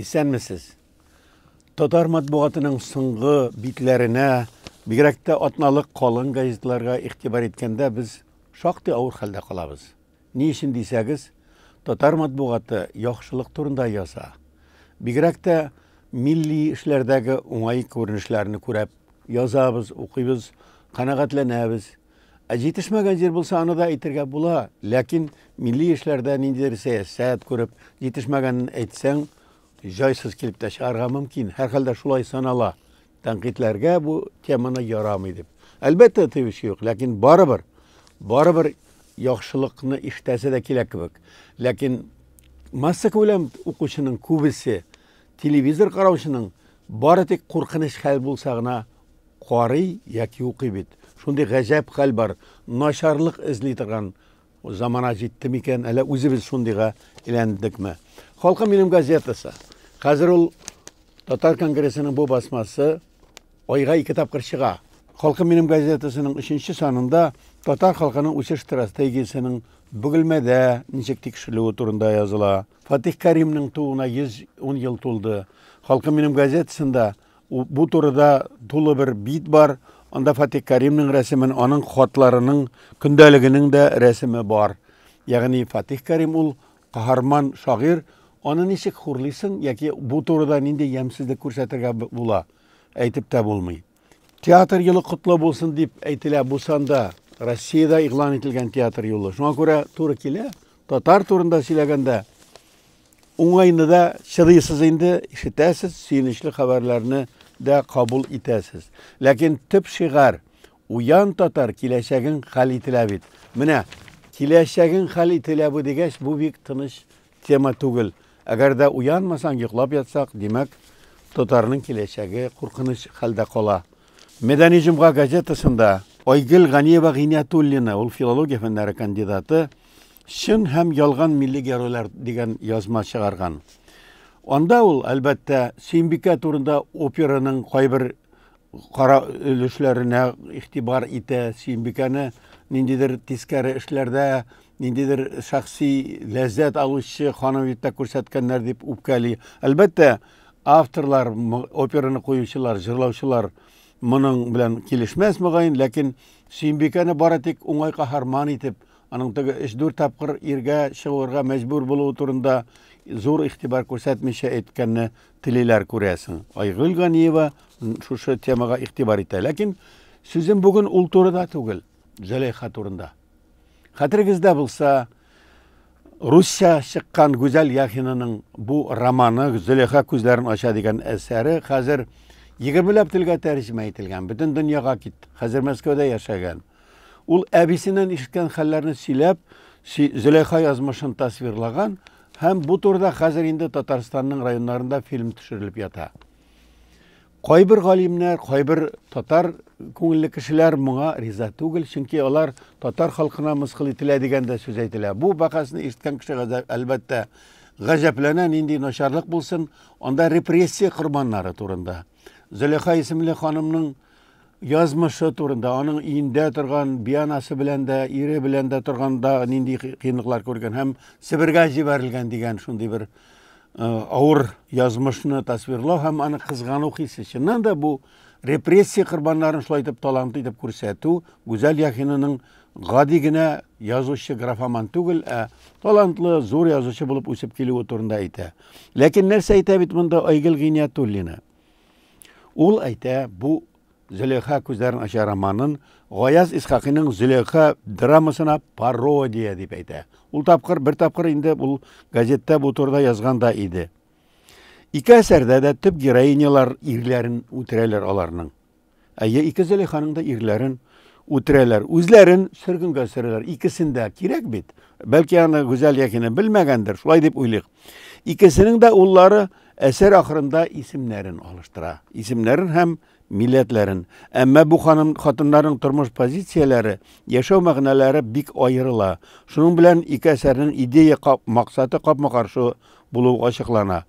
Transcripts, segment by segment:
Исәнмесез. Татар матбугатының соңгы битләренә, бигрәк тә атналык калын газетларга игътибар иткәндә без шактый авыр хәлдә калабыз. Ни өчен дисәгез, татар матбугаты яхшылык турында яза. Бигрәк тә милли эшләрдәге уңай күренешләрне күрәп язабыз, укыйбыз, канәгатьләнәбез. Ә җитешмәгән җир булса, аны да әйтергә була. Ләкин милли эшләрдә ниндидер сәясәт күреп, җитешмәгәнен әйтсәң, җайсыз килеп тә чыгарга мөмкин. Һәрхәлдә шулай санала. Тәнкыйтьләргә бу теманы ярамый дип. Әлбәттә, тыючы юк, ләкин барыбер, барыбер яхшылыкны ишетәсе дә килә кебек. Ләкин массакүләм укучының күбесе, телевизор караучының бары тик куркыныч хәл булса гына карый яки укый бит. Шундый гаҗәп хәл бар. Начарлык эзли торган замана җитте микән, әллә үзебез шундыйга әйләндекме? Халкым минем газетасы. Хәзер ул Татар конгрессының бу басмасы айга ике тапкыр чыга. Халкым минем газетасының өченче санында татар халкының үсеш стратегиясенең Бөгелмәдә ничек тикшерелүе турында языла. Фатих Кәримнең тууына 110 ел тулды. Халкым минем газетасында бу турыда тулы бер бит бар. Анда Фатих Кәримнең рәсемен, аның хатларының, көндәлегенең дә рәсеме бар. Ягъни Фатих Кәрим ул каһарман шагыйрь, аны ничек хурлыйсың яки бу турыда нинди ямьсезлек күрсәтергә була, әйтеп тә булмый. Театр елы котлы булсын дип әйтелә бу санда. Россиядә игълан ителгән театр юлы. Шуңа күрә туры килә, татар турында сөйләгәндә уңайны да чыдыйсыз инде, ишетәсез, сөенечле хәбәрләрне дә кабул итәсез. Ләкин төп шигарь Уян, татар, киләчәгең хәл ителә бит. Менә киләчәгең хәл ителә бу дигәч, бу бик тыныч тема түгел. Әгәр дә уянмасаң, йоклап ятсак, димәк, татарның киләчәге куркыныч хәлдә кала. Мәдәни җомга газетасында Айгөл Ганиева Гыйниятуллина, ул филология фәннәре кандидаты, Чын һәм ялган милли геройлар дигән язма чыгарган. Анда ул, әлбәттә, Сөембикә турында операның кайбер кара өлешләренә игътибар итә, Сөембикәне ниндидер тискәре эшләрдә, ниндидер шәхси ләззәт алучы ханым дип тә күрсәткәннәр дип үпкәли. Әлбәттә, авторлар, операны куючылар, җырлаучылар моның белән килешмәс мөгаен, ләкин Сөембикәне бары тик уңай каһарман итеп, аның теге өч-дүрт тапкыр иргә чыгуырга мәҗбүр булуы турында зур игътибар күрсәтмичә әйткәнне телиләр, күрәсең. Айгөл Ганиева шушы темага игътибар итә. Ләкин сүзем бүген ул турыда түгел, Зөләйха турында. Хәтерегездә булса, русча чыккан Гүзәл Яхинаның бу романы Зөләйха күзләрен ача дигән әсәре хәзер егермеләп телгә тәрҗемә ителгән, бөтен дөньяга китте. Хәзер Мәскәүдә яшәгән. Ул әбисеннән ишеткән хәлләрне сөйләп, Зөләйха язмышын тасвирлаган һәм бу турыда хәзер инде Татарстанның районнарында фильм төшерелеп ята. Кайбер галимнәр, кайбер татар күңелле кешеләр моңа риза түгел, чөнки алар татар халкына мыскыл ителә дигән дә сүз әйтелә. Бу бәхәсне ишеткән кеше әлбәттә гаҗәпләнә, нинди начарлык булсын, анда репрессия корбаннары турында. Зөләйха исемле ханымның язмышы турында, аның өендә торган бианасы белән дә, ире белән дә торганда нинди кыенлыклар күргән һәм Себергә җибәрелгән дигән шундый бер авыр язмышны тасвирлау һәм аны кызгану хисе. Чыннан да бу репрессия корбаннарын шулай итеп талантлы итеп күрсәтү Гүзәл Яхинаның гади генә язучы графоман түгел, ә талантлы, зур язучы булып үсеп килүе турында әйтә. Ләкин нәрсә әйтә бит монда Айгөл Гыйниятуллина? Ул әйтә, бу Зөләйха күзләрен ача романын Гаяз Исхакыйның Зөләйха драмасына пародия дип әйтә. Ул тапкыр, бер тапкыр инде ул газетта бу турыда язган да иде. Ике әсәрдә дә төп героинялар ирләрен үтерәләр аларның. Әйе, ике Зөләйханың да ирләрен үтерәләр. Үзләрен сөргенгә сөрәләр. Икесен дә кирәк бит. Бәлки аны Гүзәл Яхина белмәгәндер, шулай дип уйлыйк. Икесенең дә уллары әсәр ахырында исемнәрен алыштыра. Исемнәрен һәм милләтләрен. Әмма бу ханым хатыннарның тормыш позицияләре, яшәү мәгънәләре бик аерыла. Шуның белән ике әсәрнең идея максаты капма-каршы булуы ачыклана.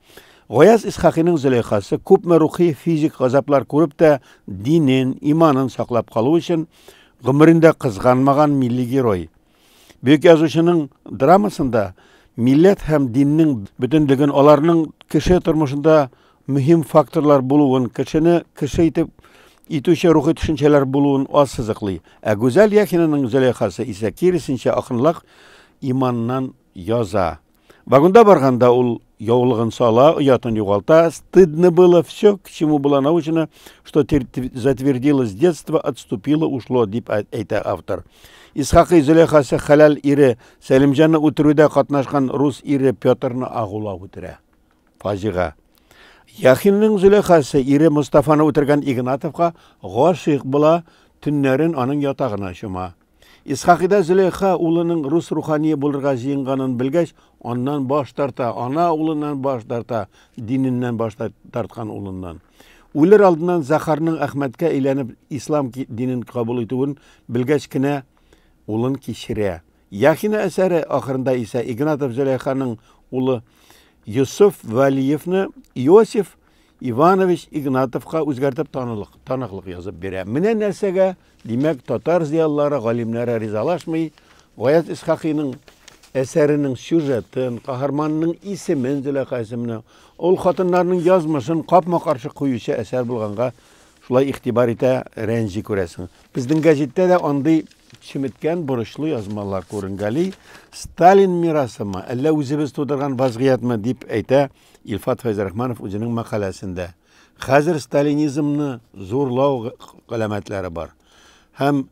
Гаяз Исхакыйның Зөләйхасы күпме рухи, физик газаплар күреп тә динен, иманын саклап калу өчен гомерендә кызганмаган милли герой. Бөек язучының драмасында Милләт һәм диннең бөтенлеген, аларның кеше тормышында мөһим факторлар булуын, кешене кеше итеп итүче рухи төшенчәләр булуын ассызыклый. Ә Гүзәл Яхинаның Зөләйхасы исә киресенчә акрынлап иманнан яза. Вагонда барганда ул яулыгын сала, оятын югалта. Стыдно было все, к чему была научена, что затвердило с детства, отступило, ушло, дип әйтә автор. Исхакый Зөләйхасы хәләл ире Сәлимҗанны үтерүдә катнашкан рус ире Петрны агулап үтерә. Фаҗига. Яхинның Зөләйхасы ире Мостафаны үтергән Игнатовка гашыйк була, төннәрен аның ятагына чума. Исхакыйда Зөләйха улының рус рухание булырга җыенганын белгәч, аннан баш тарта, ана улыннан баш тарта, диненнән баш тарткан улыннан. Үлер алдыннан Захарның Әхмәткә әйләнеп ислам динен кабул итүен белгәч кенә улын кичерә. Яхина әсәре ахырында исә Игнатов Зөләйханың улы Йосыф Вәлиевны Иосиф Иванович Игнатовка үзгәртеп таныклык, таныклык язып бирә. Менә нәрсәгә, димәк, татар зыялылары, галимнәре ризалашмый. Гаяз Исхакыйның әсәренең сюжетын, каһарманның исемен, Зөләйха исемене, ул хатыннарның язмышын капма-каршы куючы әсәр булганга шулай игътибар итә, рәнҗи күрәсең. Безнең гәҗиттә дә андый чеметкән борычлы язмалар күренгәли. Сталин мирасымы, әллә үзебез тудырган вазгыятьме, дип әйтә Илфат Фәйзрахманов үзенең мәкаләсендә. Хәзер сталинизмны зурлау галәмәтләре бар. Һәм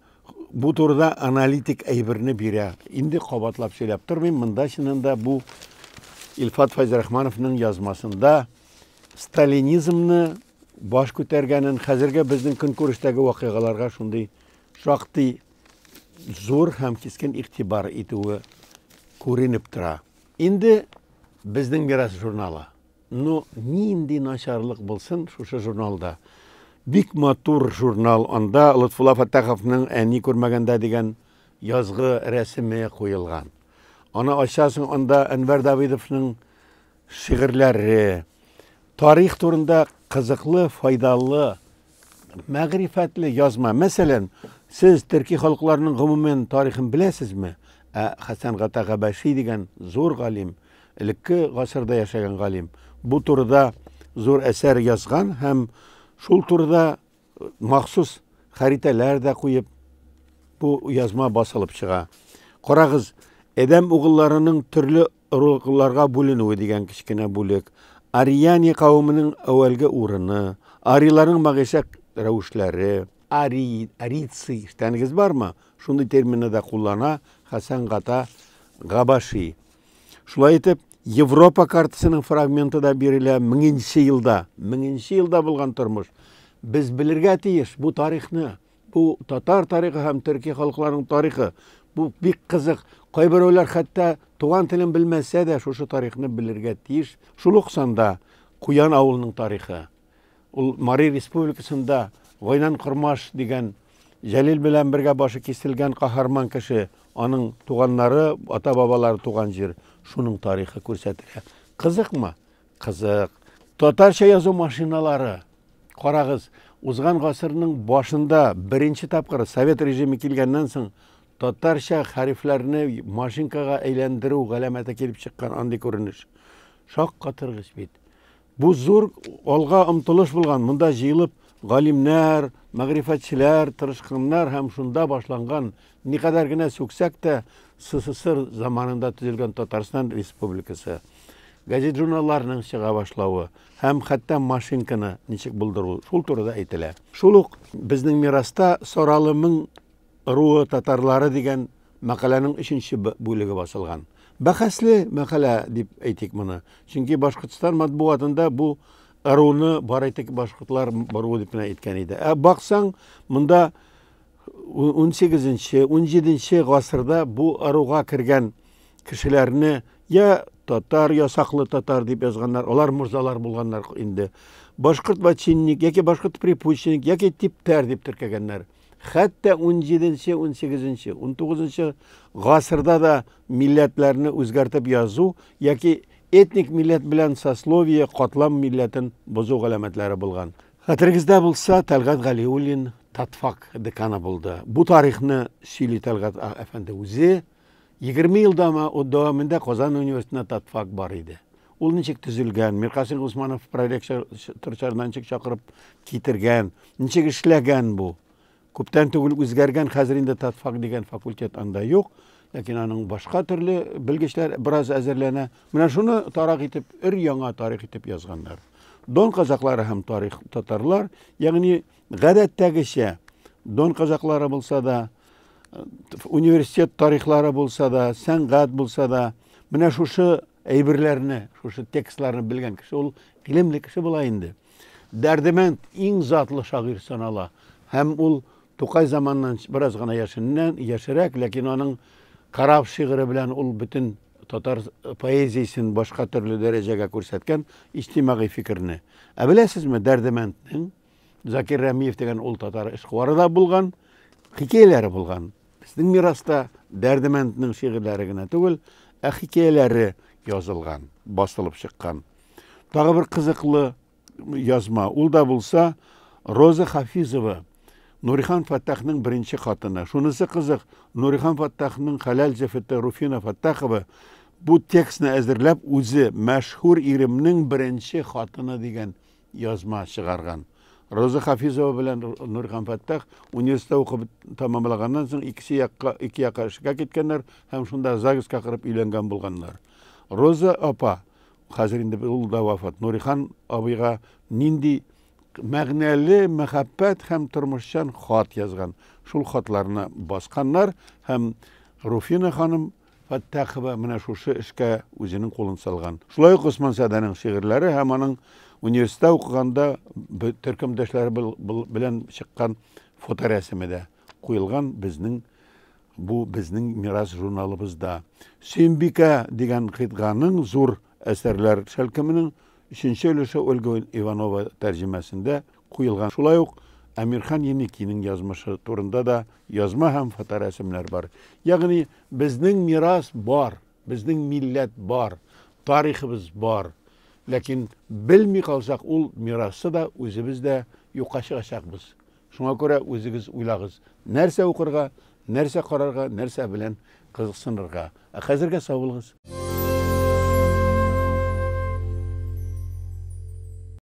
бу турыда аналитик әйберне бирә. Инде кабатлап сөйләп тормыйм, монда чыннан да бу Илфат Фәйзрахмановның язмасында сталинизмны баш күтәргәнен, хәзерге безнең көнкүрештәге вакыйгаларга шундый шактый зур һәм кискен игътибар итүе күренеп тора. Инде Безнең мирас журналы. Ну, нинди начарлык булсын шушы журналда. Бик матур журнал, анда Лотфулла Фәттаховның Әни күрмәгәндә дигән язгы рәсеме куелган. Аны ачасың, анда Әнвәр Давыдовның шигырьләре, тарих турында кызыклы, файдалы, мәгърифәтле язма. Мәсәлән, сез төрки халыкларының гомумән тарихын беләсезме? Ә Хәсән Гата Габәши дигән зур галим, элекке гасырда яшәгән галим, бу турыда зур әсәр язган һәм шул турыда махсус хәритәләр дә куеп, бу язма басылып чыга. Карагыз, Адәм угылларының төрле Ыругларга бүленүе дигән кечкенә бүлек, Арияни кавеменең әүвәлге урыны, арийларның мәгыйшәт рәвешләре, арий, арийцы ишеткәнегез бармы? Шундый терминны да куллана Хәсән Гата Габаши. Шулай итеп, Европа картасының фрагменты да бирелә меңенче елда. Меңенче елда булган тормыш. Без белергә тиеш бу тарихны. Бу татар тарихы һәм төрки халыкларының тарихы. Бу бик кызык. Кайберәүләр хәтта туган телен белмәсә дә шушы тарихны белергә тиеш. Шул ук санда Куян авылының тарихы. Ул Мари республикасында Гайнан Кормаш дигән Җәлил белән бергә башы киселгән каһарман кеше, аның туганнары, ата-бабалары туган җир, шуның тарихы күрсәтелә. Кызыкмы? Кызык. Татарча язу машиналары. Карагыз, узган гасырның башында беренче тапкыр совет режимы килгәннән соң татарча хәрефләрне машинкага әйләндерү галәмәте килеп чыккан андый күренеш. Шаккатыргыч бит. Бу зур алга омтылыш булган. Монда җыелып галимнәр, мәгърифәтчеләр тырышканнар һәм шунда башланган, никадәр генә сүксәк тә, СССР заманында төзелгән Татарстан Республикасы. Газет-журналларның чыга башлавы һәм хәтта машинканы ничек булдыру, шул турыда әйтелә. Шул ук Безнең мираста Саралы мең ыруы татарлары дигән мәкаләнең өченче бүлеге басылган. Бәхәсле мәкалә дип әйтик моны. Чөнки Башкортстан матбугатында бу ыруны бары тик башкортлар ыруы дип кенә әйткән иде. Ә баксаң, монда 18-нче, 17-нче гасырда бу ыруга кергән кешеләрне я татар, ясаклы татар дип язганнар, алар морзалар булганнар инде. Башкорт вотчинник яки башкорт припущенник яки типтәр дип теркәгәннәр. Хәтта 17-нче, 18-нче, 19-нчы гасырда да милләтләрне үзгәртеп язу яки этник милләт белән сословие, катлам милләтен бозу галәмәтләре булган. Хәтерегездә булса, Тәлгать Галиуллин татфак деканы булды. Бу тарихны сөйли Тәлгать әфәнде үзе. 20 ел дәвамында Казан университетында татфак бар иде. Ул ничек төзелгән, Миркасыйм Госманов проректор ничек чакырып китергән, ничек эшләгән бу? Күптән түгел үзгәргән, хәзер инде татфак дигән факультет анда юк, ләкин аның башка төрле белгечләр бераз әзерләнә. Менә шуны тарак итеп, өр-яңа тарих итеп язганнар. Дон казаклары һәм тарих татарлар, ягъни гадәттәгечә Дон казаклары булса да, университет тарихлары булса да, сәнгать булса да, менә шушы әйберләрне, шушы текстларны белгән кеше ул гыйлемле кеше була инде. Дәрдемәнд иң затлы шагыйрь санала. Һәм ул Тукай заманыннан бераз гына яшеннән, яшерәк, ләкин аның Карап шигыре белән ул бөтен татар поэзиясен башка төрле дәрәҗәгә күрсәткән иҗтимагый фикерне. Ә беләсезме, Дәрдемәнднең Закир Рәмиев дигән ул татар эшкуары да булган, хикәяләре булган. Безнең мираста Дәрдемәнднең шигырьләре генә түгел, ә хикәяләре язылган, басылып чыккан. Тагы бер кызыклы язма, ул да булса Роза Хафизова, Нурихан Фәттахның беренче хатыны. Шунысы кызык, Нурихан Фәттахның хәләл җефете Руфина Фәттахова бу текстны әзерләп үзе мәшһүр иремнең беренче хатыны дигән язма чыгарган. Роза Хафизова белән Нурхан Фәттах университетта укып тәмамлаганнан соң икесе якка ике якка эшкә киткәннәр һәм шунда ЗАГСка кереп өйләнгән булганнар. Роза апа, хәзер инде ул да вафат, Нурихан абыйга нинди мәгънәле мәхәббәт һәм тормышчан хат язган. Шул хатларны басканнар һәм Руфина ханым Фәттахова менә шушы эшкә үзенең кулын салган. Шулай ук Госман Сәдәнең шигырьләре һәм аның университетта укыганда төркемдәшләре белән чыккан фоторәсеме дә куелган безнең бу безнең мирас журналыбызда. Сөембикә дигән кыйтганың зур әсәрләр шәлкеменең өченче өлеше Ольга Иванова тәрҗемәсендә куелган. Шулай ук Әмирхан Еникинең язмышы турында да язма һәм фоторәсемнәр бар. Ягъни безнең мирас бар, безнең милләт бар, тарихыбыз бар. Ләкин белми калсак, ул мирасы да үзебез дә юкка чыгачакбыз. Шуңа күрә үзегез уйлагыз, нәрсә укырга, нәрсә карарга, нәрсә белән кызыксынырга. Ә хәзергә сау булыгыз.